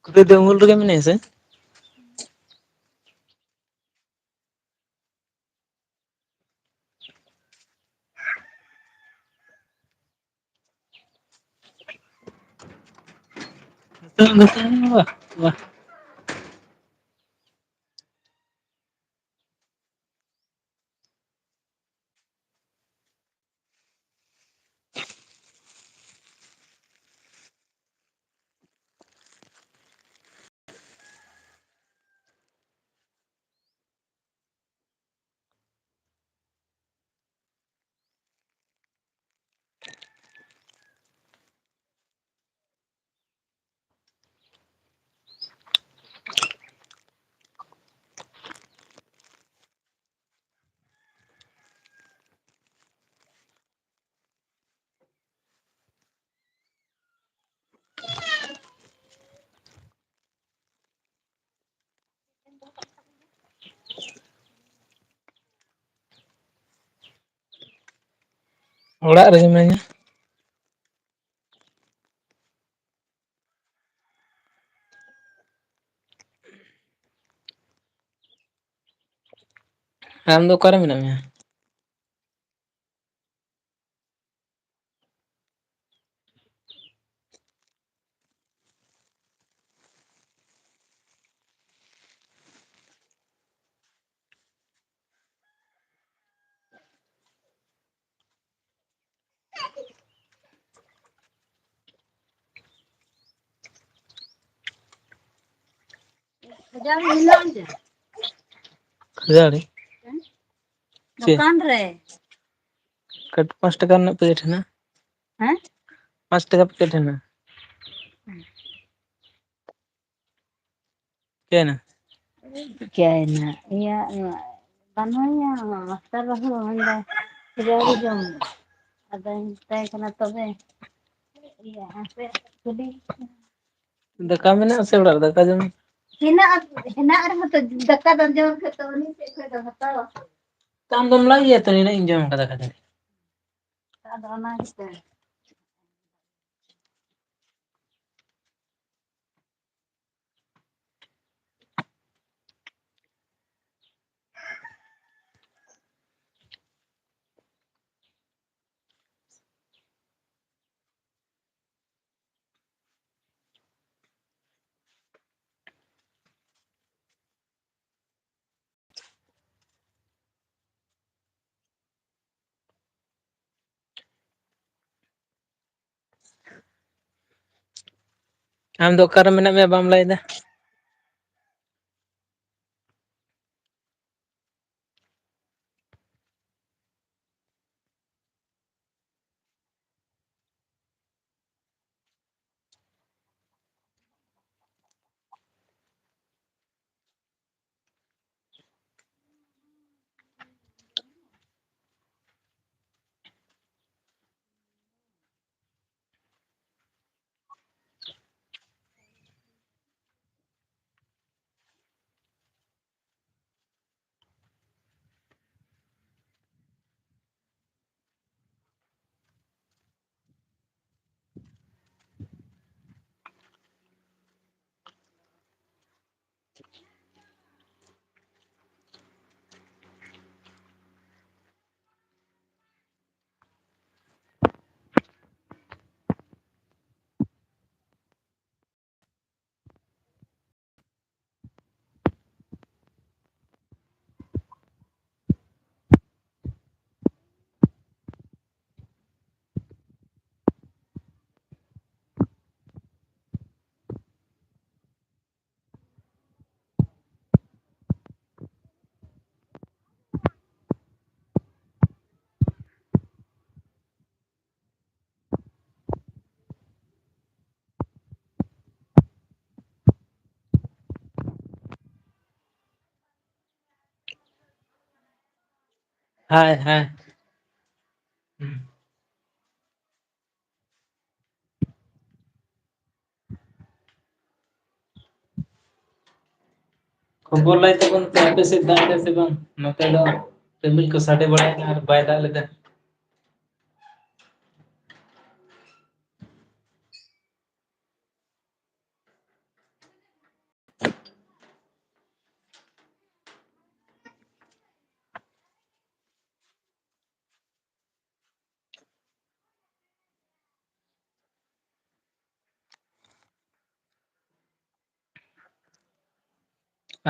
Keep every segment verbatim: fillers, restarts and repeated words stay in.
ᱯᱩᱠᱷᱨᱤ ᱫᱚ ᱩᱢᱩᱞ ᱨᱮᱜᱮ ᱢᱮᱱᱟᱭᱟ ᱥᱮ? ᱚᱲᱟᱜ ᱨᱮᱜᱮ ᱢᱮᱱᱟᱹᱧᱟ᱾ ᱟᱢ ᱫᱚ ᱚᱠᱟᱨᱮ ᱢᱮᱱᱟᱜ ᱢᱮᱭᱟ? ᱠᱷᱟᱹᱡᱟᱹᱲᱤ ᱢᱮᱱᱟᱜᱼᱟ ᱡᱮ᱾ ᱠᱷᱟᱹᱡᱟᱹᱲᱤ? ᱦᱮᱸ? ᱪᱮᱫ? ᱫᱚᱠᱟᱱ ᱨᱮ᱾ ᱠᱟᱹᱴ-, ᱯᱟᱸᱪ ᱴᱟᱠᱟ ᱨᱮᱱᱟᱜ ᱯᱮᱠᱮᱴ ᱦᱮᱱᱟᱜ᱾ ᱦᱮᱸ? ᱯᱟᱸᱪ ᱴᱟᱠᱟ ᱯᱮᱠᱮᱴ ᱦᱮᱱᱟᱜ᱾ ᱪᱤᱠᱟᱹᱭᱮᱱᱟ? ᱪᱤᱠᱟᱹᱭᱮᱱᱟ? ᱤᱭᱟᱹ, ᱵᱟᱹᱱᱩᱭᱟ, ᱢᱟᱥᱴᱟᱨ ᱵᱟᱹᱵᱩ ᱢᱮᱱᱫᱟ, ᱠᱷᱟᱹᱡᱟᱹᱲᱤ ᱡᱚᱢ᱾ ᱟᱫᱚᱧ ᱢᱮᱛᱟᱭ ᱠᱟᱱᱟ, ᱛᱚᱵᱮ, ᱤᱭᱟᱹ, ᱦᱟᱯᱮ, ᱠᱩᱞᱤ᱾ ᱫᱟᱠᱟ ᱢᱮᱱᱟᱜᱼᱟ ᱥᱮ ᱚᱲᱟᱜ ᱨᱮ? ᱫᱟᱠᱟ ᱡᱚᱢ᱾ ᱦᱮᱱᱟᱜ, ᱦᱮᱱᱟᱜ ᱨᱮᱦᱚᱸ ᱛᱚ, ᱫᱟᱠᱟ ᱫᱚ ᱡᱚᱢ ᱠᱮᱫ ᱛᱚ, ᱩᱱᱤ ᱥᱮᱫ ᱠᱷᱚᱡ ᱫᱚ ᱦᱟᱛᱟᱣᱟ᱾ ᱟᱢ ᱫᱚᱢ ᱞᱟᱹᱭ ᱜᱮᱭᱟ ᱛᱚ, ᱱᱤᱱᱟᱹᱜ ᱤᱧ ᱡᱚᱢ ᱠᱟᱫᱟ ᱠᱷᱟᱹᱡᱟᱹᱲᱤ᱾ ᱟᱫᱚ ᱚᱱᱟ ᱜᱮᱥᱮ᱾ ᱟᱢ ᱫᱚ ᱚᱠᱟᱨᱮ ᱢᱮᱱᱟᱜ ᱢᱮᱭᱟ, ᱵᱟᱢ ᱞᱟᱹᱭ ᱮᱫᱟ? ᱦᱳᱭ, ᱦᱳᱭ᱾ ᱠᱷᱚᱵᱚᱨ ᱞᱟᱹᱭ ᱛᱟᱵᱚᱱ ᱯᱮ, ᱟᱯᱮ ᱥᱮᱫ ᱫᱟᱜ ᱮᱫᱟᱭ ᱥᱮ ᱵᱟᱝ? ᱱᱚᱛᱮ ᱫᱚ ᱨᱤᱢᱤᱞ ᱠᱚ ᱥᱟᱰᱮ ᱵᱟᱲᱟᱭᱮᱫᱟ ᱟᱨ ᱵᱟᱭ ᱫᱟᱜ ᱞᱮᱫᱟ᱾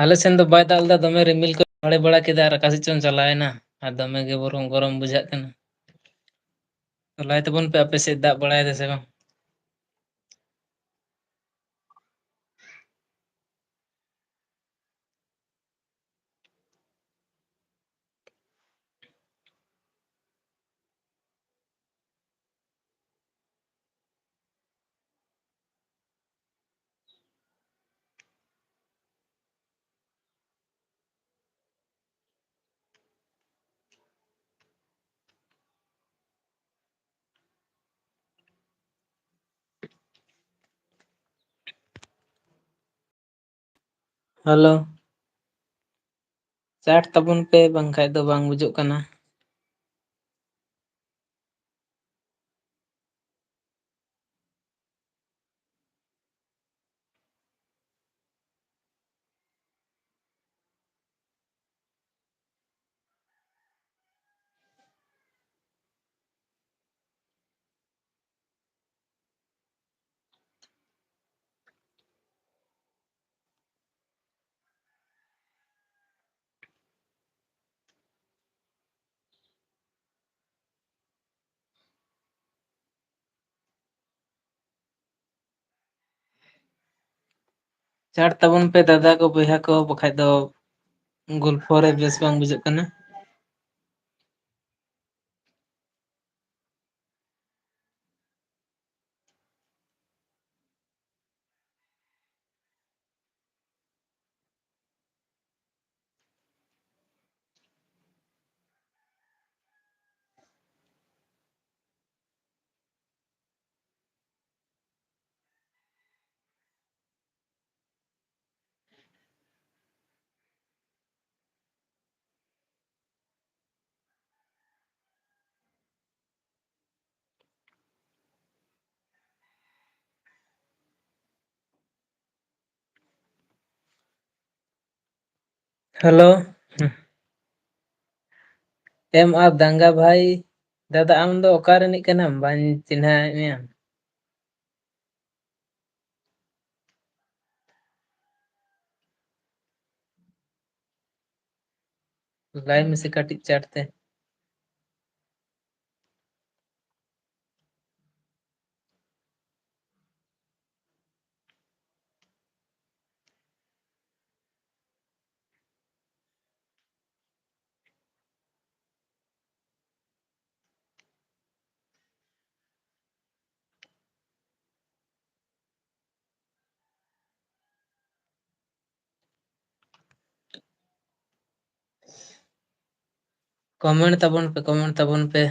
ᱟᱞᱮ ᱥᱮᱱ ᱫᱚ ᱵᱟᱭ ᱫᱟᱜ ᱞᱮᱫᱟ, ᱫᱚᱢᱮ ᱨᱤᱢᱤᱞ ᱠᱚ ᱥᱟᱰᱮ ᱵᱟᱲᱟ ᱠᱮᱫᱟ ᱟᱨ ᱚᱠᱟ ᱥᱮᱫ ᱪᱚᱝ ᱪᱟᱞᱟᱣᱮᱱᱟ, ᱟᱨ ᱫᱚᱢᱮ ᱜᱮ ᱵᱚᱨᱚᱝ ᱜᱚᱨᱚᱢ ᱵᱩᱡᱷᱟᱹᱜ ᱠᱟᱱᱟ᱾ ᱞᱟᱹᱭ ᱛᱟᱵᱚᱱ ᱯᱮ, ᱟᱯᱮ ᱥᱮᱫ ᱫᱟᱜ ᱵᱟᱲᱟᱭᱮᱫᱟ ᱥᱮ ᱵᱟᱝ? ᱦᱮᱞᱳ, ᱪᱟᱴ ᱛᱟᱵᱚᱱ ᱯᱮ, ᱵᱟᱝᱠᱷᱟᱡ ᱫᱚ ᱵᱟᱝ ᱵᱩᱡᱩᱜ ᱠᱟᱱᱟ᱾ ᱪᱟᱴ ᱛᱟᱵᱚᱱ ᱯᱮ ᱫᱟᱫᱟ ᱠᱚ, ᱵᱚᱭᱦᱟ ᱠᱚ, ᱵᱟᱠᱷᱟᱡ ᱫᱚ ᱜᱚᱞᱯᱷᱚ ᱨᱮ ᱵᱮᱥ ᱵᱟᱝ ᱵᱩᱡᱷᱟᱹᱜ ᱠᱟᱱᱟ᱾ ᱦᱮᱞᱳ᱾ ᱮᱢ ᱟᱨ ᱫᱟᱝᱜᱟ ᱵᱷᱟᱭ, ᱫᱟᱫᱟ ᱟᱢ ᱫᱚ ᱚᱠᱟ ᱨᱤᱱᱤᱡ ᱠᱟᱱᱟᱢ? ᱵᱟᱹᱧ ᱪᱤᱱᱦᱟᱹᱣᱮᱫ ᱢᱮᱭᱟ᱾ ᱞᱟᱹᱭ ᱢᱮᱥᱮ ᱠᱟᱹᱴᱤᱡ ᱪᱟᱴ ᱛᱮ᱾ ᱠᱚᱢᱮᱱᱴ ᱛᱟᱵᱚᱱ ᱯᱮ, ᱠᱚᱢᱮᱱᱴ ᱛᱟᱵᱚᱱ ᱯᱮ᱾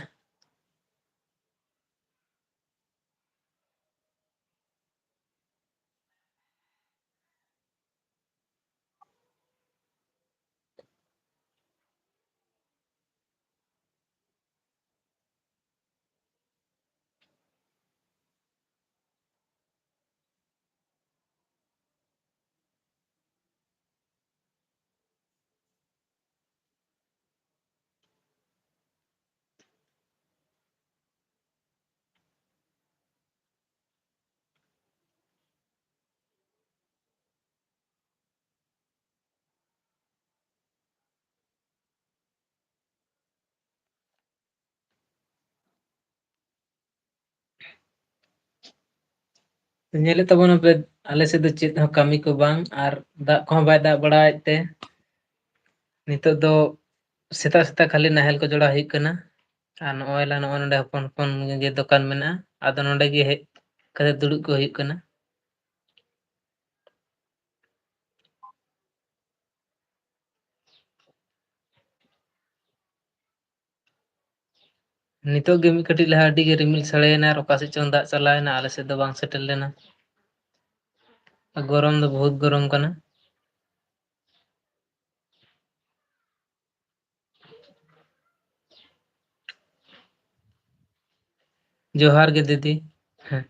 ᱧᱮᱞᱮᱫ ᱛᱟᱵᱚᱱᱟᱯᱮ, ᱟᱞᱮ ᱥᱮᱫ ᱫᱚ ᱪᱮᱫ ᱦᱚᱸ ᱠᱟᱹᱢᱤ ᱠᱚ ᱵᱟᱝ, ᱟᱨ ᱫᱟᱜ ᱠᱚᱦᱚᱸ ᱵᱟᱭ ᱫᱟᱜ ᱵᱟᱲᱟᱭᱮᱫ ᱛᱮ ᱱᱤᱛᱚᱜ ᱫᱚ ᱥᱮᱛᱟᱜ ᱥᱮᱛᱟᱜ ᱠᱷᱟᱹᱞᱤ ᱱᱟᱦᱮᱞ ᱠᱚ ᱡᱚᱲᱟᱣ ᱦᱩᱭᱩᱜ ᱠᱟᱱᱟ᱾ ᱟᱨ ᱱᱚᱜᱼᱚᱭ ᱞᱟ-, ᱱᱚᱜᱼᱚᱭ ᱱᱚᱰᱮ ᱦᱚᱯᱚᱱ ᱦᱚᱯᱚᱱ ᱜᱮ ᱫᱚᱠᱟᱱ ᱢᱮᱱᱟᱜᱼᱟ, ᱟᱫᱚ ᱱᱚᱰᱮ ᱜᱮ ᱦᱮᱡ ᱠᱟᱛᱮ ᱫᱩᱲᱩᱵ ᱠᱚ ᱦᱩᱭᱩᱜ ᱠᱟᱱᱟ᱾ ᱱᱤᱛᱚᱜ ᱜᱮ ᱢᱤᱫ ᱠᱟᱹᱴᱤᱡ ᱞᱟᱦᱟ ᱟᱹᱰᱤ ᱜᱮ ᱨᱤᱢᱤᱞ ᱥᱟᱰᱮᱭᱮᱱᱟ ᱟᱨ ᱚᱠᱟ ᱥᱮᱫ ᱪᱚᱝ ᱫᱟᱜ ᱪᱟᱞᱟᱣᱮᱱᱟ, ᱟᱞᱮ ᱥᱮᱫ ᱫᱚ ᱵᱟᱝ ᱥᱮᱴᱮᱨ ᱞᱮᱱᱟ᱾ ᱟᱨ ᱜᱚᱨᱚᱢ ᱫᱚ ᱵᱚᱦᱩᱛ ᱜᱚᱨᱚᱢ ᱠᱟᱱᱟ᱾ ᱡᱚᱦᱟᱨ ᱜᱮ ᱫᱤᱫᱤ᱾ ᱦᱮᱸ᱾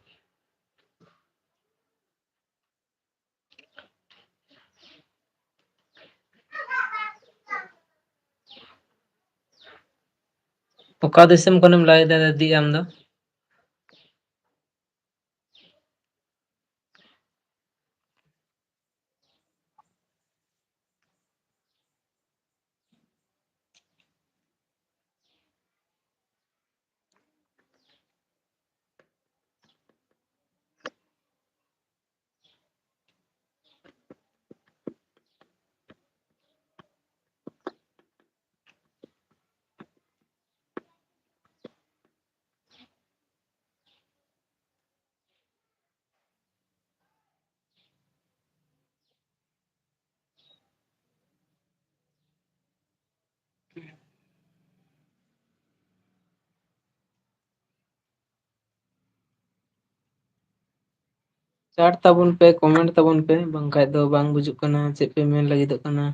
ᱚᱠᱟ ᱫᱤᱥᱚᱢ ᱠᱷᱚᱱᱮᱢ ᱞᱟᱹᱭ ᱮᱫᱟ ᱫᱤᱫᱤ ᱟᱢ ᱫᱚ? ᱪᱟᱴ ᱛᱟᱵᱚᱱ ᱯᱮ, ᱠᱚᱢᱮᱱᱴ ᱛᱟᱵᱚᱱ ᱯᱮ, ᱵᱟᱝᱠᱷᱟᱡ ᱫᱚ ᱵᱟᱝ ᱵᱩᱡᱩᱜ ᱠᱟᱱᱟ ᱪᱮᱫ ᱯᱮ ᱢᱮᱱ ᱞᱟᱹᱜᱤᱫᱚᱜ ᱠᱟᱱᱟ᱾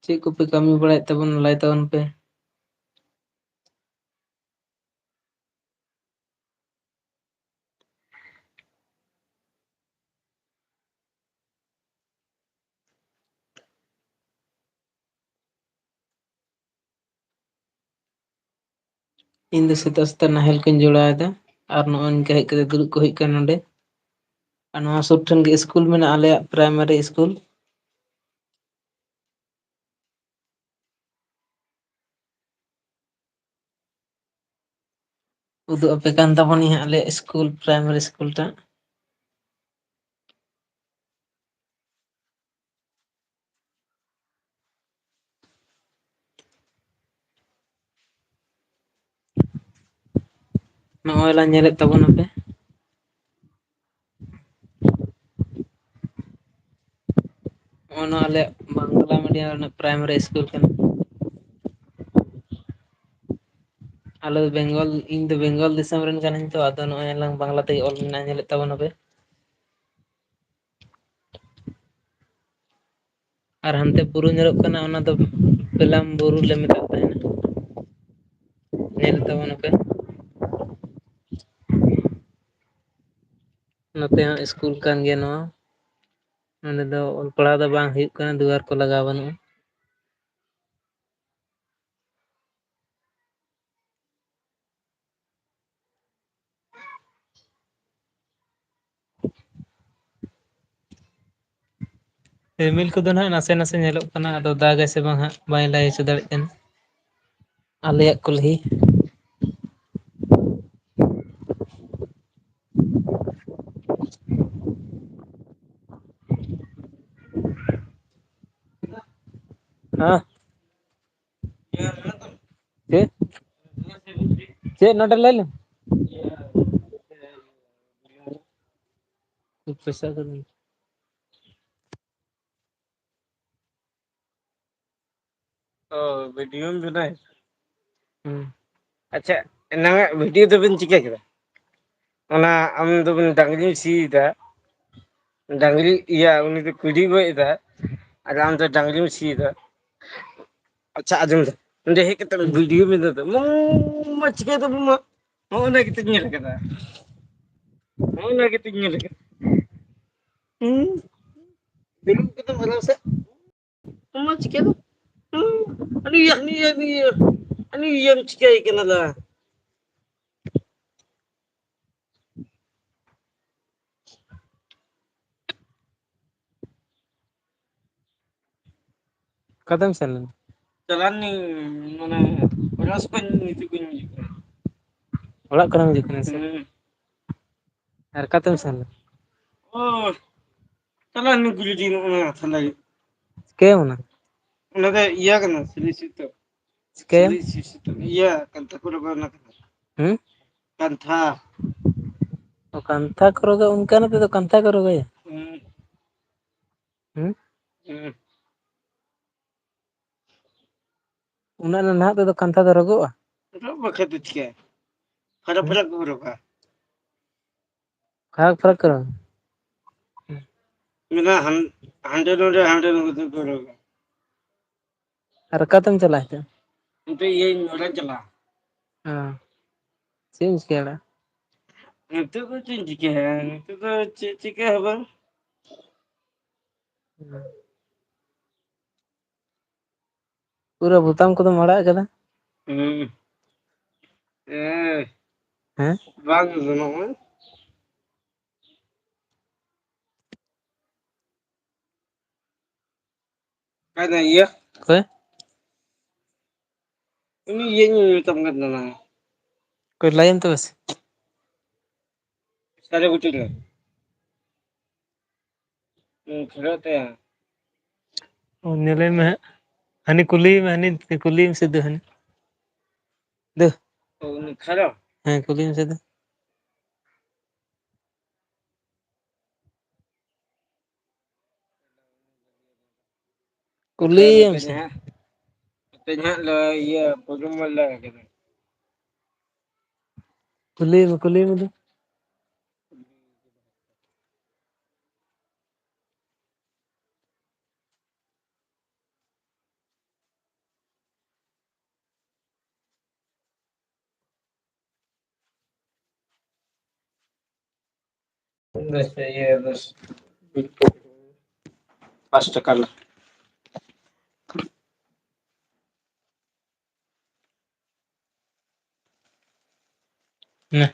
ᱪᱮᱫ ᱠᱚᱯᱮ ᱠᱟᱹᱢᱤ ᱵᱟᱲᱟᱭᱮᱫ ᱛᱟᱵᱚᱱᱟ, ᱞᱟᱹᱭ ᱛᱟᱵᱚᱱ ᱯᱮ᱾ ᱤᱧ ᱫᱚ ᱥᱮᱛᱟᱜ ᱥᱮᱛᱟᱜ ᱱᱟᱦᱮᱞ ᱠᱚᱧ ᱡᱚᱲᱟᱣ ᱮᱫᱟ᱾ ᱟᱨ ᱱᱚᱜᱼᱚᱭ ᱱᱚᱝᱠᱟ ᱦᱮᱡ ᱠᱟᱛᱮ ᱫᱩᱲᱩᱵ ᱠᱚ ᱦᱩᱭᱩᱜ ᱠᱟᱱᱟ ᱱᱚᱰᱮ᱾ ᱟᱨ ᱱᱚᱣᱟ ᱥᱩᱨ ᱴᱷᱮᱱ ᱜᱮ ᱥᱠᱩᱞ ᱢᱮᱱᱟᱜᱼᱟ, ᱟᱞᱮᱭᱟᱜ ᱯᱨᱟᱭᱢᱟᱨᱤ ᱥᱠᱩᱞ᱾ ᱩᱫᱩᱜ ᱟᱯᱮ ᱠᱟᱱ ᱛᱟᱵᱚᱱᱤᱧ ᱦᱟᱸᱜ ᱟᱞᱮᱭᱟᱜ ᱥᱠᱩᱞ, ᱯᱨᱟᱭᱢᱟᱨᱤ ᱥᱠᱩᱞ ᱴᱟᱜ᱾ ᱱᱚᱜᱼᱚᱭ ᱞᱟᱝ ᱧᱮᱞᱮᱫ ᱛᱟᱵᱚᱱᱟᱯᱮ᱾ ᱱᱚᱜᱼᱚ ᱱᱚᱣᱟ ᱟᱞᱮᱭᱟᱜ ᱵᱟᱝᱞᱟ ᱢᱤᱰᱤᱭᱟᱢ ᱨᱮᱱᱟᱜ ᱯᱨᱟᱭᱢᱟᱨᱤ ᱥᱠᱩᱞ ᱠᱟᱱᱟ᱾ ᱟᱞᱮ ᱫᱚ ᱵᱮᱝᱜᱚᱞ, ᱤᱧ ᱫᱚ ᱵᱮᱝᱜᱚᱞ ᱫᱤᱥᱚᱢ ᱨᱮᱱ ᱠᱟᱹᱱᱟᱹᱧ ᱛᱚ, ᱟᱫᱚ ᱱᱚᱜᱼᱚᱭ ᱞᱟᱝ ᱵᱟᱝᱞᱟ ᱛᱮᱜᱮ ᱚᱞ ᱢᱮᱱᱟᱜᱼᱟ, ᱧᱮᱞᱮᱫ ᱛᱟᱵᱚᱱᱟᱯᱮ᱾ ᱟᱨ ᱦᱟᱱᱛᱮ ᱵᱩᱨᱩ ᱧᱮᱞᱚᱜ ᱠᱟᱱᱟ, ᱚᱱᱟ ᱫᱚ ᱯᱮᱞᱟᱢ ᱵᱩᱨᱩ ᱞᱮ ᱢᱮᱛᱟᱜ ᱛᱟᱦᱮᱱᱟ᱾ ᱧᱮᱞ ᱛᱟᱵᱚᱱ ᱟᱯᱮ᱾ ᱱᱚᱛᱮ ᱦᱚᱸ ᱥᱠᱩᱞ ᱠᱟᱱ ᱜᱮᱭᱟ ᱱᱚᱣᱟ᱾ ᱱᱚᱸᱰᱮ ᱫᱚ ᱚᱞ ᱯᱟᱲᱦᱟᱣ ᱫᱚ ᱵᱟᱝ ᱦᱩᱭᱩᱜ ᱠᱟᱱᱟ, ᱫᱩᱣᱟᱹᱨ ᱠᱚ ᱞᱟᱜᱟᱣ ᱵᱟᱹᱱᱩᱜᱼᱟ᱾ ᱨᱤᱢᱤᱞ ᱠᱚᱫᱚ ᱱᱟᱦᱟᱜ ᱱᱟᱥᱮ ᱱᱟᱥᱮ ᱧᱮᱞᱚᱜ ᱠᱟᱱᱟ, ᱟᱫᱚ ᱫᱟᱜᱟᱭ ᱥᱮ ᱵᱟᱝ ᱦᱟᱸᱜ ᱵᱟᱹᱧ ᱞᱟᱹᱭ ᱦᱚᱪᱚ ᱫᱟᱲᱮᱭᱟᱜ ᱠᱟᱱᱟ᱾ ᱟᱞᱮᱭᱟᱜ ᱠᱩᱞᱦᱤ᱾ ᱦᱮᱸ᱾ ᱪᱮᱫ? ᱪᱮᱫ ᱱᱚᱰᱮ ᱞᱟᱹᱭ ᱞᱮᱢ? ᱯᱚᱭᱥᱟ ᱠᱚ ᱚ, ᱵᱷᱤᱰᱤᱭᱳᱢ ᱵᱮᱱᱟᱣ? ᱦᱩᱸ᱾ ᱟᱪᱪᱷᱟ, ᱮᱱᱟᱝᱟᱜ ᱵᱷᱤᱰᱤᱭᱳ ᱫᱚᱵᱤᱱ ᱪᱤᱠᱟᱹ ᱠᱮᱫᱟ? ᱚᱱᱟ ᱟᱢ ᱫᱚᱵᱤᱱ ᱰᱟᱝᱨᱤᱢ ᱥᱤᱭᱮᱫᱟ, ᱰᱟᱝᱨᱤ, ᱤᱭᱟᱹ, ᱩᱱᱤ ᱫᱚ ᱠᱩᱰᱤ ᱜᱚᱡ ᱮᱫᱟ, ᱟᱨ ᱟᱢ ᱫᱚ ᱰᱟᱝᱨᱤᱢ ᱥᱤᱭᱮᱫᱟ᱾ ᱟᱪᱪᱷᱟ, ᱟᱸᱡᱚᱢ ᱫᱟ᱾ ᱱᱚᱸᱰᱮ ᱦᱮᱡ ᱠᱟᱛᱮ ᱦᱩᱸ᱾ ᱵᱷᱤᱰᱤᱭᱳ ᱵᱮᱱᱟᱣ ᱫᱟ᱾ ᱢᱟ, ᱢᱟ, ᱪᱤᱠᱟᱹᱭ ᱫᱟᱵᱚᱱ ᱢᱟ? ᱱᱚᱜᱼᱚ ᱱᱟ ᱜᱮᱛᱚᱧ ᱧᱮᱞ ᱠᱟᱫᱟ᱾ ᱱᱚᱜᱼᱚ ᱱᱟ ᱜᱮᱛᱚᱧ ᱧᱮᱞ ᱠᱟᱫᱟ᱾ ᱦᱩᱸ? ᱫᱩᱲᱩᱵ ᱠᱟᱛᱮᱢ ᱟᱨᱟᱢ ᱥᱮ᱾ ᱢᱟ, ᱪᱤᱠᱟᱹᱭ ᱫᱟ? ᱦᱩᱸ? ᱟᱹᱰᱤ ᱤᱭᱟᱹ, ᱟᱹᱰᱤ ᱤᱭᱟᱹ, ᱟᱹᱰᱤ ᱤᱭᱟᱹ, ᱟᱹᱰᱤ ᱤᱭᱟᱹᱢ ᱪᱤᱠᱟᱹᱭ ᱠᱟᱱᱟ ᱫᱟ? ᱚᱠᱟᱛᱮᱢ ᱥᱮᱱ ᱞᱮᱱᱟ? ᱪᱟᱞᱟᱣ ᱞᱮᱱᱟᱹᱧ, ᱢᱟᱱᱮ, ᱚᱲᱟᱜ ᱥᱮᱫ ᱠᱷᱚᱱ ᱱᱤᱛᱚᱜ ᱜᱤᱧ ᱦᱤᱡᱩᱜ ᱠᱟᱱᱟ᱾ ᱚᱲᱟᱜ ᱠᱷᱚᱱᱮᱢ ᱦᱤᱡᱩᱜ ᱠᱟᱱᱟ ᱥᱮ? ᱦᱩᱸ᱾ ᱟᱨ ᱚᱠᱟᱛᱮᱢ ᱥᱮᱱ ᱞᱮᱱᱟ? ᱚ, ᱪᱟᱞᱟᱣ ᱞᱮᱱᱟᱹᱧ ᱜᱤᱨᱤᱰᱤ, ᱱᱚᱜᱼᱚ ᱱᱚᱣᱟ ᱛᱷᱟᱱᱟ ᱜᱮ᱾ ᱪᱤᱠᱟᱹᱭᱟᱢ ᱚᱱᱟ? ᱚᱱᱟ ᱫᱚ ᱤᱭᱟᱹ ᱠᱟᱱᱟ, ᱥᱤᱞᱤ ᱥᱤᱛᱟᱹ᱾ ᱪᱤᱠᱟᱹᱭᱟᱢ? ᱥᱤᱞᱤ ᱥᱤᱛᱟᱹ, ᱤᱭᱟᱹ ᱠᱟᱱ ᱛᱟᱠᱚ, ᱚᱱᱟ ᱠᱟᱱᱟ᱾ ᱦᱩᱸ? ᱠᱟᱱᱛᱷᱟ᱾ ᱚ, ᱠᱟᱱᱛᱷᱟ ᱠᱚ ᱨᱚᱜᱟ, ᱚᱱᱠᱟᱱᱟᱜ ᱛᱮᱫᱚ ᱠᱟᱱᱛᱷᱟ ᱠᱚ ᱨᱚᱜᱟᱭᱟ? ᱦᱩᱸ᱾ ᱦᱩᱸ? ᱦᱩᱸ᱾ ᱩᱱᱟᱹᱜ ᱱᱟᱦᱟᱜ ᱛᱮᱫᱚ ᱠᱟᱱᱛᱷᱟ ᱫᱚ ᱨᱚᱜᱚᱜᱼᱟ? ᱨᱚᱜ ᱵᱟᱠᱷᱟᱡ ᱫᱚ ᱪᱤᱠᱟᱹ? ᱯᱷᱟᱨᱟᱠ ᱦᱩᱸ? ᱯᱷᱟᱨᱟᱠ ᱠᱚ ᱨᱚᱜᱟ᱾ ᱯᱷᱟᱨᱟᱠ ᱯᱷᱟᱨᱟᱠ ᱠᱚ ᱨᱚᱜᱟ? ᱢᱮᱱᱟᱜᱼᱟ, ᱦᱟᱱ-, ᱦᱟᱸᱰᱮ ᱱᱚᱰᱮ, ᱦᱟᱸᱰᱮ ᱱᱚᱰᱮ ᱠᱚ ᱨᱚᱜᱟ᱾ ᱟᱨ ᱚᱠᱟᱛᱮᱢ ᱪᱟᱞᱟᱜᱼᱟ ᱱᱤᱛᱚᱜ? ᱱᱤᱛᱚᱜ ᱤᱭᱟᱹᱧ ᱚᱲᱟᱜ ᱪᱟᱞᱟᱜᱼᱟ᱾ ᱦᱮᱸ᱾ ᱪᱮᱫ ᱮᱢ ᱪᱤᱠᱟᱹᱭᱟ ᱚᱲᱟᱜ? ᱱᱤᱛᱚᱜ ᱫᱚ ᱪᱮᱫ ᱤᱧ ᱪᱤᱠᱟᱹᱭᱟ? ᱱᱤᱛᱚᱜ ᱫᱚ ᱪᱮᱫ ᱪᱤᱠᱟᱹ ᱦᱚᱸ ᱵᱟᱝ᱾ ᱦᱮᱸ᱾ ᱯᱩᱨᱟᱹ ᱵᱳᱛᱟᱢ ᱠᱚᱫᱚᱢ ᱟᱲᱟᱜ ᱠᱟᱫᱟ? ᱦᱩᱸ᱾ ᱮ, ᱦᱮᱸ? ᱵᱟᱝ ᱜᱟᱱᱚᱜᱼᱟ᱾ ᱚᱠᱟᱭ ᱱᱟ ᱤᱭᱟᱹ? ᱚᱠᱚᱭ? ᱩᱱᱤ ᱤᱭᱟᱹᱧ ᱢᱮᱛᱟᱢ ᱠᱟᱱ ᱛᱟᱦᱮᱱᱟ᱾ ᱚᱠᱚᱭ ᱞᱟᱭᱮᱱ ᱛᱚᱵᱮ ᱥᱮ? ᱥᱟᱲᱮ ᱜᱚᱴᱟ ᱨᱮ᱾ ᱦᱩᱸ, ᱠᱷᱮᱞᱳᱜ ᱛᱟᱭᱟ᱾ ᱚ, ᱧᱮᱞᱮ ᱢᱮ ᱦᱟᱸᱜ᱾ ᱦᱟᱹᱱᱤ ᱠᱩᱞᱤᱭᱮ ᱢᱮ, ᱦᱟᱹᱱᱤ ᱠᱩᱞᱤᱭᱮ ᱢᱮᱥᱮ ᱫᱩ ᱦᱟᱹᱱᱤ᱾ ᱫᱩ᱾ ᱚ, ᱩᱱᱤ ᱠᱷᱟᱨᱚ? ᱦᱮᱸ, ᱠᱩᱞᱤᱭᱮ ᱢᱮᱥᱮ ᱫᱩ᱾ ᱠᱩᱞᱤᱭᱮᱢ ᱥᱮ᱾ ᱦᱟᱸᱜ, ᱛᱮᱦᱮᱧ ᱦᱟᱸᱜ ᱞᱮ ᱤᱭᱟᱹ ᱯᱨᱚᱫᱷᱩᱢ ᱵᱚᱞ ᱞᱮ ᱠᱟᱱᱟ᱾ ᱠᱩᱞᱤᱭᱮᱢ, ᱠᱩᱞᱤᱭᱮᱢ ᱫᱚ᱾ ᱤᱭᱟᱹ, ᱯᱟᱸᱪ ᱴᱟᱠᱟ ᱨᱮᱱᱟᱜ᱾ ᱱᱮ᱾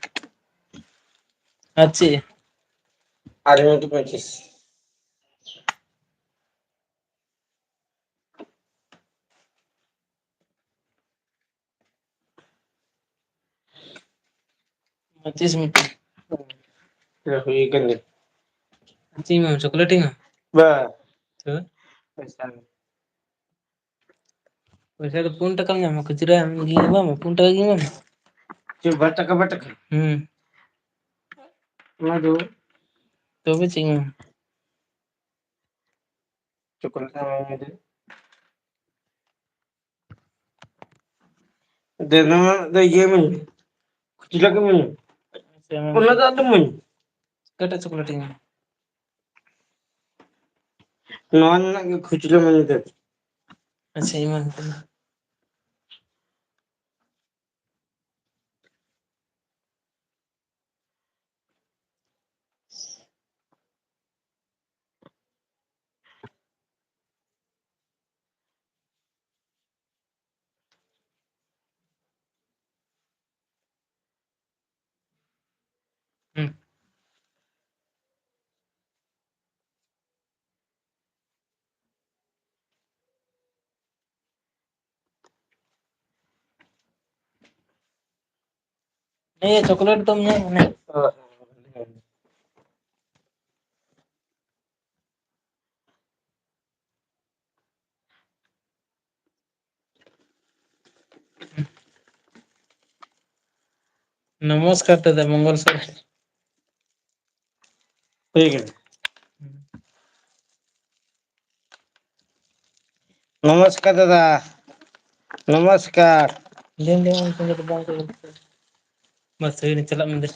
ᱟᱨ ᱪᱮᱫ? ᱟᱨ ᱢᱤᱫᱴᱤᱡ ᱯᱚᱸᱪᱤᱥ᱾ ᱯᱚᱸᱪᱤᱥ ᱢᱤᱱᱤᱴ᱾ ᱦᱩᱭ ᱠᱟᱱ ᱜᱮ᱾ ᱪᱮᱫ ᱤᱧ ᱮᱢᱟᱢᱟ? ᱪᱚᱠᱞᱮᱴ ᱤᱧ ᱮᱢᱟᱢᱟ? ᱵᱟ᱾ ᱛᱚᱵᱮ? ᱯᱚᱭᱥᱟ᱾ ᱯᱚᱭᱥᱟ ᱫᱚ ᱯᱩᱱ ᱴᱟᱠᱟᱢ ᱧᱟᱢᱟ, ᱠᱷᱩᱪᱨᱟᱹ ᱮᱢᱟᱢᱟ, ᱯᱩᱱ ᱴᱟᱠᱟ ᱜᱮ ᱮᱢᱟᱢᱟ᱾ ᱪᱮᱫ, ᱵᱟᱨ ᱴᱟᱠᱟ, ᱵᱟᱨ ᱴᱟᱠᱟ? ᱦᱩᱸ᱾ ᱚᱱᱟ ᱫᱚ? ᱛᱚᱵᱮ ᱪᱮᱫ ᱤᱧ ᱮᱢᱟᱢᱟ? ᱪᱚᱠᱞᱮᱴ ᱮᱢᱟᱢᱟ ᱫᱮ᱾ ᱫᱮ, ᱱᱚᱣᱟ ᱫᱚ ᱤᱭᱟᱹ ᱤᱢᱟᱹᱧ ᱢᱮ᱾ ᱠᱷᱩᱪᱨᱟᱹ ᱠᱚ ᱤᱢᱟᱹᱧ ᱢᱮ᱾ ᱟᱪᱪᱷᱟ, ᱮᱢᱟᱢ ᱚᱱᱟ ᱫᱚ ᱟᱞᱚᱢ ᱤᱢᱟᱹᱧ᱾ ᱚᱠᱟᱴᱟᱜ ᱪᱚᱠᱞᱮᱴ ᱤᱧ ᱮᱢᱟᱢᱟ? ᱱᱚᱣᱟ ᱨᱮᱱᱟᱜ ᱜᱮ ᱠᱷᱩᱪᱨᱟᱹ ᱤᱢᱟᱹᱧ ᱢᱮ ᱫᱮ᱾ ᱟᱪᱪᱷᱟ, ᱮᱢᱟᱢ ᱠᱟᱱᱟ᱾ ᱦᱩᱸ᱾ ᱦᱮᱸ, ᱪᱚᱠᱞᱮᱴ ᱫᱚᱢ ᱧᱟᱢ ᱢᱟᱱᱮ᱾ ᱱᱚᱢᱚᱥᱠᱟᱨ ᱫᱟᱫᱟ, ᱢᱚᱝᱜᱚᱞ ᱥᱚᱨᱮᱱ᱾ ᱴᱷᱤᱠ ᱜᱮᱭᱟ᱾ ᱱᱚᱢᱚᱥᱠᱟᱨ ᱫᱟᱫᱟ, ᱱᱚᱢᱚᱥᱠᱟᱨ᱾ ᱞᱟᱹᱭ ᱞᱟᱹᱭ ᱩᱱᱠᱩ ᱫᱚ ᱵᱟᱝ ᱠᱚ ᱵᱟᱥ ᱦᱩᱭ ᱪᱟᱞᱟᱜ ᱢᱮ ᱫᱮ᱾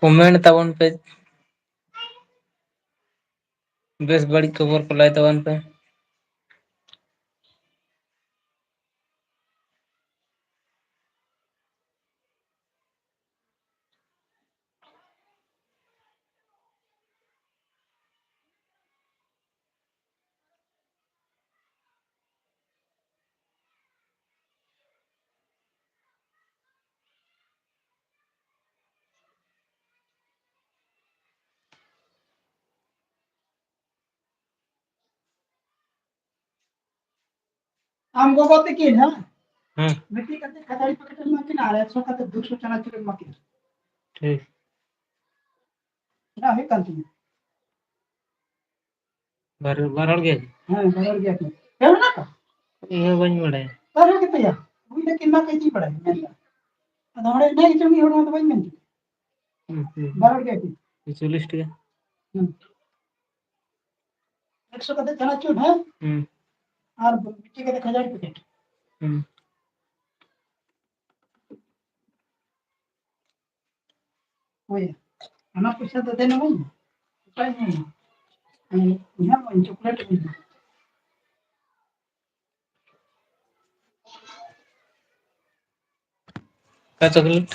ᱠᱚᱢᱮᱱᱴ ᱛᱟᱵᱚᱱ ᱯᱮ, ᱵᱮᱥ ᱵᱟᱹᱲᱤᱡ ᱠᱷᱚᱵᱚᱨ ᱠᱚ ᱞᱟᱹᱭ ᱛᱟᱵᱚᱱ ᱯᱮ᱾ ᱟᱢ ᱜᱚᱜᱚ ᱛᱤᱠᱤᱱ, ᱦᱮᱸ? ᱦᱮᱸ᱾ ᱢᱤᱫᱴᱤᱡ ᱠᱟᱛᱮ ᱠᱷᱟᱹᱡᱟᱹᱲᱤ ᱯᱮᱠᱮᱴ ᱮᱢ ᱮᱢᱟ ᱠᱤᱱᱟ ᱟᱨ ᱮᱠᱥᱚ ᱠᱟᱛᱮ ᱫᱩᱥᱚ ᱪᱟᱱᱟᱪᱩᱨ ᱮᱢ ᱮᱢᱟ ᱠᱤᱱᱟ᱾ ᱴᱷᱤᱠ᱾ ᱚᱱᱟ ᱦᱩᱭᱩᱜ ᱠᱟᱱ ᱛᱤᱧᱟ᱾ ᱵᱟᱨ, ᱵᱟᱨ ᱦᱚᱲ ᱜᱮ? ᱦᱮᱸ, ᱵᱟᱨ ᱦᱚᱲ ᱜᱮᱭᱟ ᱠᱤᱱ᱾ ᱯᱮ ᱦᱚᱲ ᱢᱮᱱᱟᱜ ᱠᱚᱣᱟ? ᱤᱧ ᱦᱚᱸ ᱵᱟᱹᱧ ᱵᱟᱲᱟᱭᱟ᱾ ᱵᱟᱨ ᱦᱚᱲ ᱜᱮᱛᱚ ᱭᱟ᱾ ᱩᱱᱤ ᱫᱚ ᱠᱤᱱ ᱢᱟ ᱠᱟᱹᱡ ᱤᱧ ᱵᱟᱲᱟᱭᱟ, ᱢᱮᱱ ᱫᱟ᱾ ᱟᱫᱚ ᱚᱸᱰᱮ ᱤᱱᱟᱹ ᱜᱮᱪᱚ ᱢᱤᱫ ᱦᱚᱲ ᱚᱱᱟ ᱫᱚ ᱵᱟᱹᱧ ᱢᱮᱱ ᱠᱮᱫᱟ᱾ ᱦᱩᱸ, ᱦᱩᱸ᱾ ᱵᱟᱨ ᱦᱚᱲ ᱜᱮᱭᱟ ᱠᱤᱱ᱾ ᱪᱚᱞᱞᱤᱥ ᱴᱟᱠᱟ᱾ ᱦᱩᱸ᱾ ᱮᱠᱥᱚ ᱠᱟᱛᱮ ᱪᱟᱱᱟᱪᱩᱨ, ᱦᱮᱸ? ᱦᱩᱸ᱾ ᱟᱨ ᱢᱤᱫᱴᱤᱡ ᱠᱟᱛᱮ ᱠᱷᱟᱡᱟᱲ ᱯᱮᱠᱮᱴ᱾ ᱦᱩᱸ᱾ ᱦᱳᱭ᱾ ᱚᱱᱟ ᱯᱚᱭᱥᱟ ᱫᱚ ᱫᱮᱱ ᱟᱹᱢᱟᱹᱧ ᱢᱮ᱾ ᱚᱠᱟᱧ ᱧᱟᱢᱟ? ᱦᱮᱸ, ᱤᱧ ᱦᱚᱸ ᱪᱚᱠᱞᱮᱴ ᱤᱢᱟᱹᱧ ᱢᱮ᱾ ᱚᱠᱟ ᱪᱚᱠᱞᱮᱴ?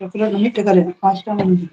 ᱪᱚᱠᱞᱮᱴ ᱢᱤᱫ ᱴᱟᱠᱟ ᱨᱮᱭᱟᱜ, ᱯᱟᱸᱪ ᱴᱟᱠᱟ ᱢᱟᱹᱧ ᱢᱮ᱾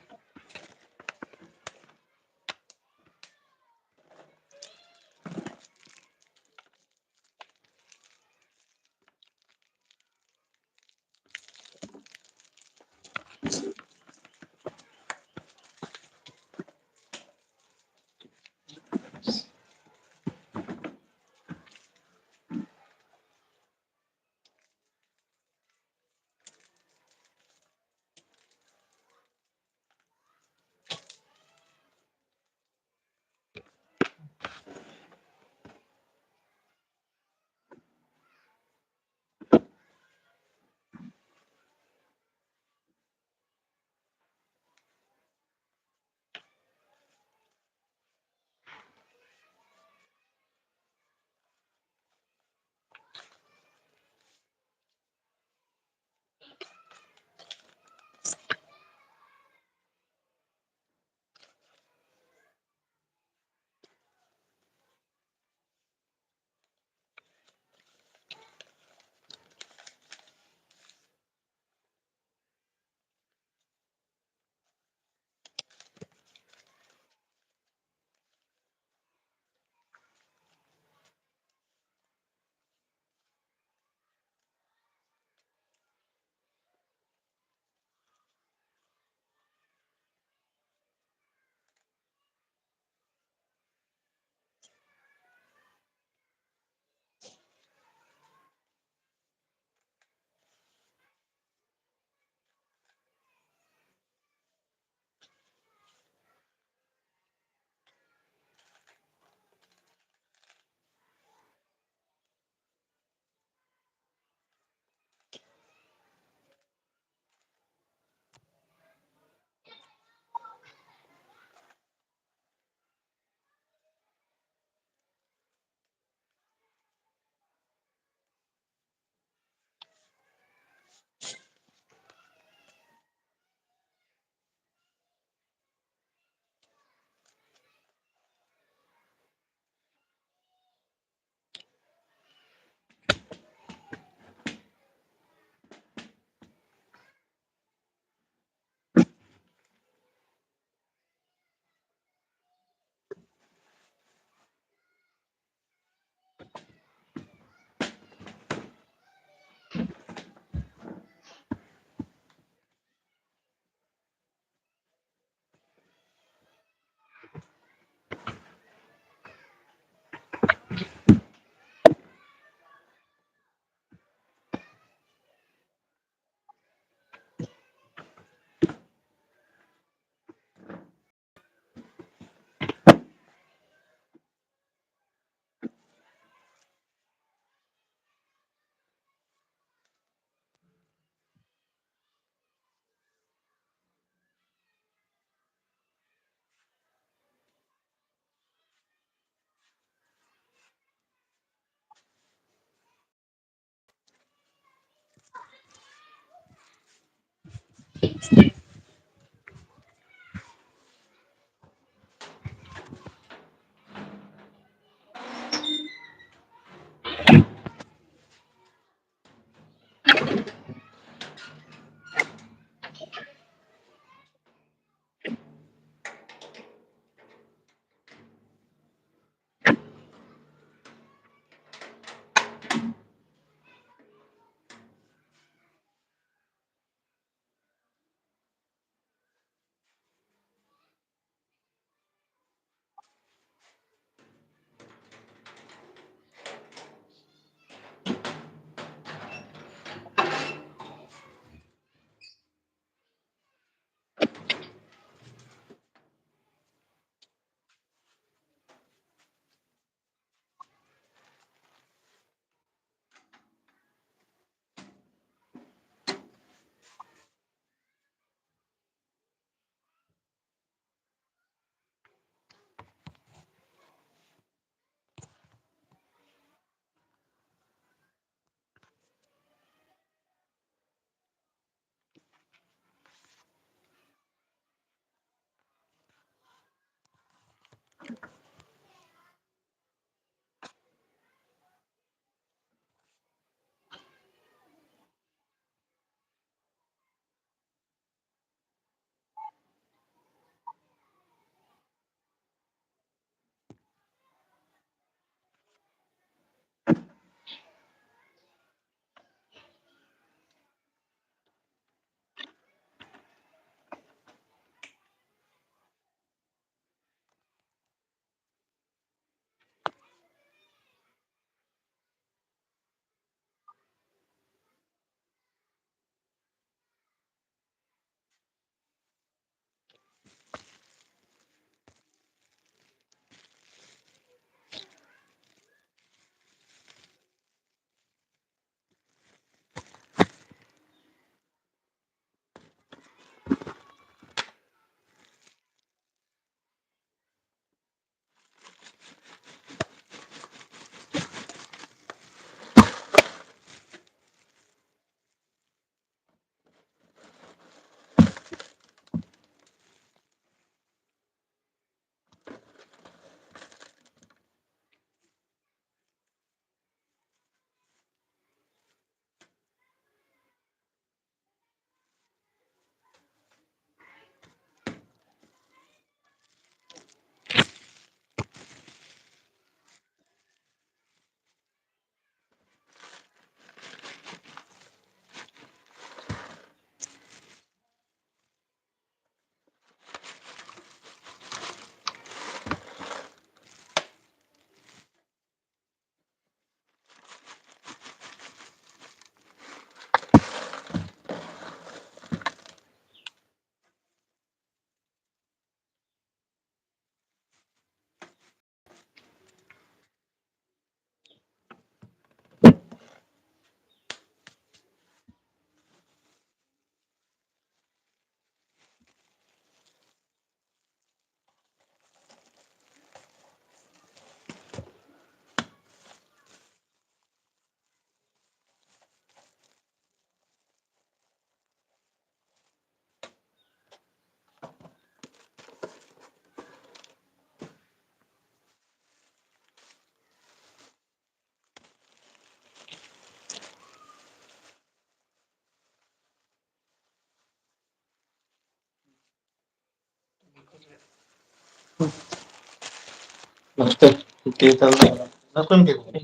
ᱢᱟᱥᱴᱟᱨ ᱴᱤᱭᱩᱥᱚᱱ ᱫᱚ ᱚᱱᱟ ᱠᱚ ᱮᱢ ᱠᱮᱫ ᱠᱚᱣᱟ?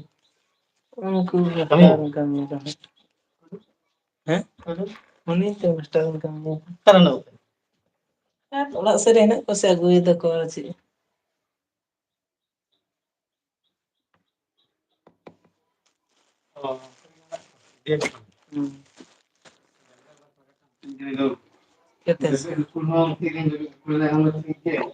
ᱩᱱᱠᱩ ᱠᱟᱹᱢᱤ? ᱢᱟᱥᱴᱟᱨ ᱠᱟᱹᱢᱤ ᱠᱟᱱᱟ᱾ ᱦᱮᱸ? ᱩᱱᱤ ᱛᱚ ᱢᱟᱥᱴᱟᱨ ᱠᱟᱹᱢᱤ᱾ ᱚᱠᱟᱨᱮ ᱢᱮᱱᱟᱜ ᱠᱚᱣᱟ? ᱟᱨ ᱚᱲᱟᱜ ᱥᱮᱫ ᱨᱮ ᱦᱮᱱᱟᱜ ᱠᱚᱣᱟ ᱥᱮ ᱟᱹᱜᱩᱭ ᱫᱟᱠᱚ ᱟᱨ ᱪᱮᱫ? ᱚ᱾ ᱦᱩᱸ᱾ ᱪᱤᱠᱟᱹᱛᱮ? ᱪᱤᱠᱟᱹᱛᱮ? ᱪᱤᱠᱟᱹᱛᱮ?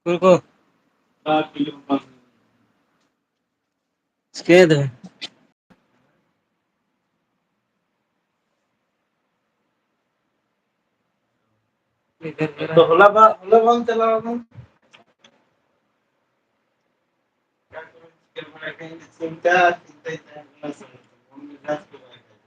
ᱠᱩᱞ ᱠᱚ᱾ ᱪᱤᱠᱟᱹᱭ ᱫᱟᱵᱮᱱ? ᱛᱚ ᱦᱚᱞᱟ ᱵᱟ-, ᱦᱚᱞᱟ ᱵᱟᱢ ᱪᱟᱞᱟᱣ ᱟᱠᱟᱱ? ᱪᱤᱱᱛᱟᱹ ᱟᱨ ᱪᱤᱱᱛᱟᱹᱭ ᱛᱟᱦᱮᱸ ᱠᱟᱱᱟ ᱥᱮ, ᱢᱚᱱ ᱢᱮᱡᱟᱡᱽ ᱠᱚ ᱵᱟᱭ ᱛᱟᱦᱮᱸ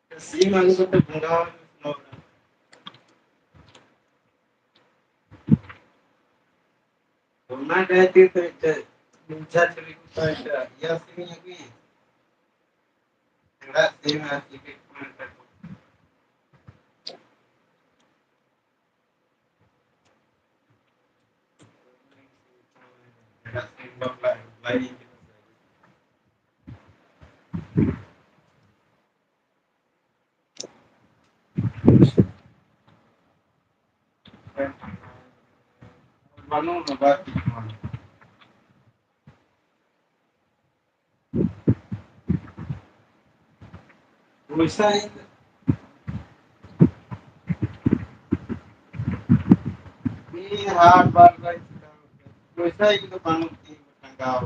ᱠᱟᱱᱟ᱾ ᱥᱤᱢ ᱟᱹᱜᱩ ᱠᱟᱛᱮ ᱵᱚᱸᱜᱟ ᱚᱱᱟ ᱠᱷᱟᱹᱛᱤᱨ ᱛᱮ ᱢᱤᱫᱴᱮᱡ ᱢᱤᱫ ᱡᱷᱟᱲ ᱪᱩᱨᱤ ᱠᱚ ᱢᱮᱛᱟᱜ ᱤᱭᱟᱹ ᱥᱤᱢ ᱤᱧ ᱟᱹᱜᱩᱭᱟ᱾ ᱦᱮᱲᱟᱜ ᱥᱤᱢ ᱟᱨ ᱪᱤᱞᱤ ᱠᱚ ᱢᱮᱛᱟ ᱠᱚ᱾ ᱦᱮᱲᱟᱜ ᱥᱤᱢ ᱵᱟᱯᱞᱟ ᱵᱟᱭ ᱤᱧ ᱠᱟᱱᱟ ᱥᱮ᱾ ᱵᱟᱹᱱᱩᱜ ᱵᱟᱹᱱᱩᱜ᱾ ᱯᱚᱭᱥᱟ ᱤᱧ ᱤᱧ ᱦᱟᱴ ᱵᱟᱨ ᱵᱟᱭ ᱪᱤᱠᱟᱹᱣ ᱠᱟᱱᱟ᱾ ᱯᱚᱭᱥᱟ ᱤᱧ ᱫᱚ ᱵᱟᱹᱱᱩᱜ ᱛᱤᱧ ᱴᱟᱸᱜᱟᱣ᱾